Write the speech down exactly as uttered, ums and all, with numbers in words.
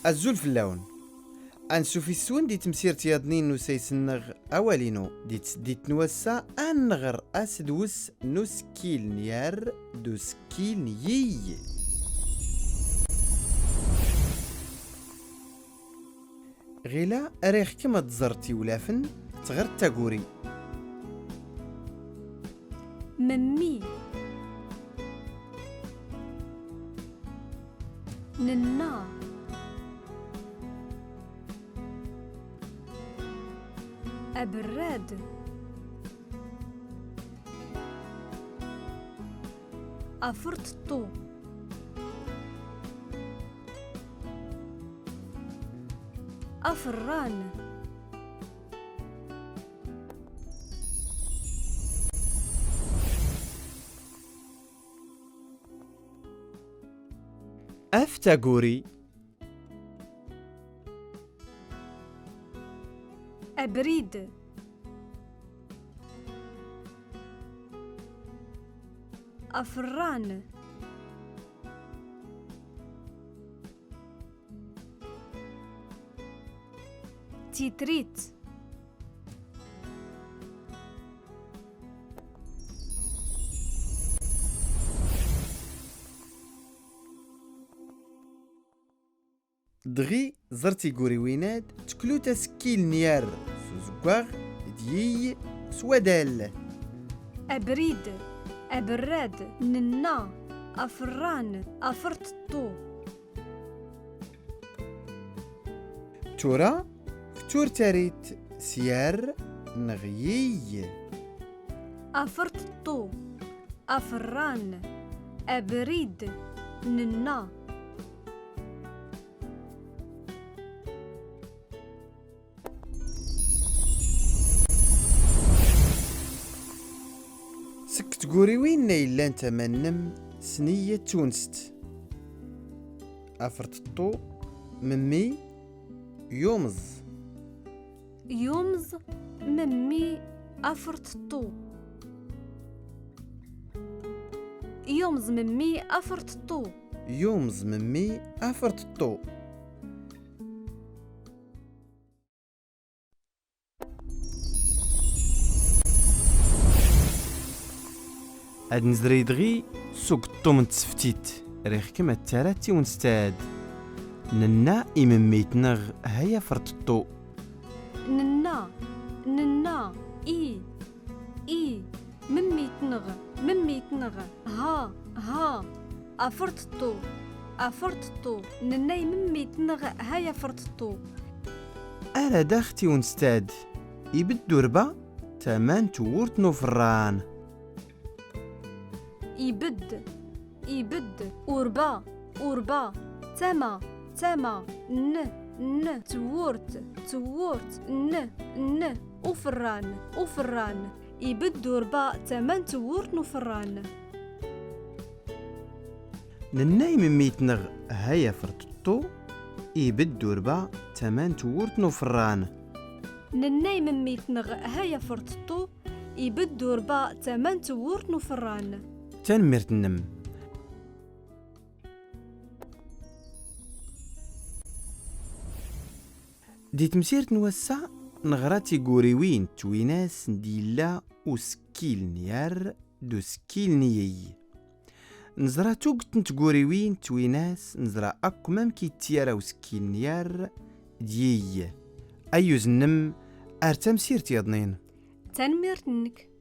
Azul fell-awen. Ansuf yis-wen di temsirt yaḍnin n usayes-nneɣ Awal-inu. Di tseddit n wass-a, ad nɣer asdewes n usekkil n yar d usekkil n yiy. Ɣila riɣ-kem ad tẓert iwlafen, tɣert taguri. Memmi. Nenna. Aberrad. Aferṭeṭṭu. Aferran. Af taguri. Abrid. Aferran. Titrit. Dɣi, ẓer tiguriwin-ad, teklut asekkil n yar s uzeggaɣ, d yiy s wadal. Abrid, aberrad, nenna, aferran, aferṭeṭṭu. Tura, ktur tarit s yar neɣ yiy. Aferṭeṭṭu. Aferran, abrid, nenna. Seg tguriwin-nni yellan tama-nnem, sniy-d tawinest. Aferṭeṭṭu, memmi, yumẓ. Yumẓ memmi aferṭeṭṭu. Yumẓ memmi aferṭeṭṭu. Yumẓ memmi aferṭeṭṭu. Ad nezri dɣi s ugeṭṭum n tseftit. Riɣ-kem ad tarad tiwinest-ad. Nenna i memmi-tneɣ ha aferṭeṭṭu. Nenna, nenna, i, i, memmi-tneɣ, memmi-tneɣ, ha, ha, aferṭeṭṭu, aferṭeṭṭu, nenna i memmi-tneɣ ha aferṭeṭṭu. Ara dax tiwinest-ad, ibedd urba tama n tewwurt n uferran. Ibedd, ibedd, urba, urba, tama, tama, n, n, tewwurt, tewwurt, n, n, uferran, uferran. Ibedd urba tama n tewwurt n uferran. Nenna i memmi-tneɣ ha aferṭeṭṭu, ibedd urba tama n tewwurt n uferran. Nenna i memmi-tneɣ ha aferṭeṭṭu, ibedd urba tama n tewwurt n uferran. Tanemmirt-nnem. Di temsirt n wass-a, neɣra tiguriwin n twinas n d-yella usekkil n yar d usekkil n yiy. Neẓra tuget n tguriwin n twinas, neẓra akk mamk ittyara usekkil n yar d yiy. Ayyuz-nnem ar tamsirt yaḍnin. Tanemmirt-nnek.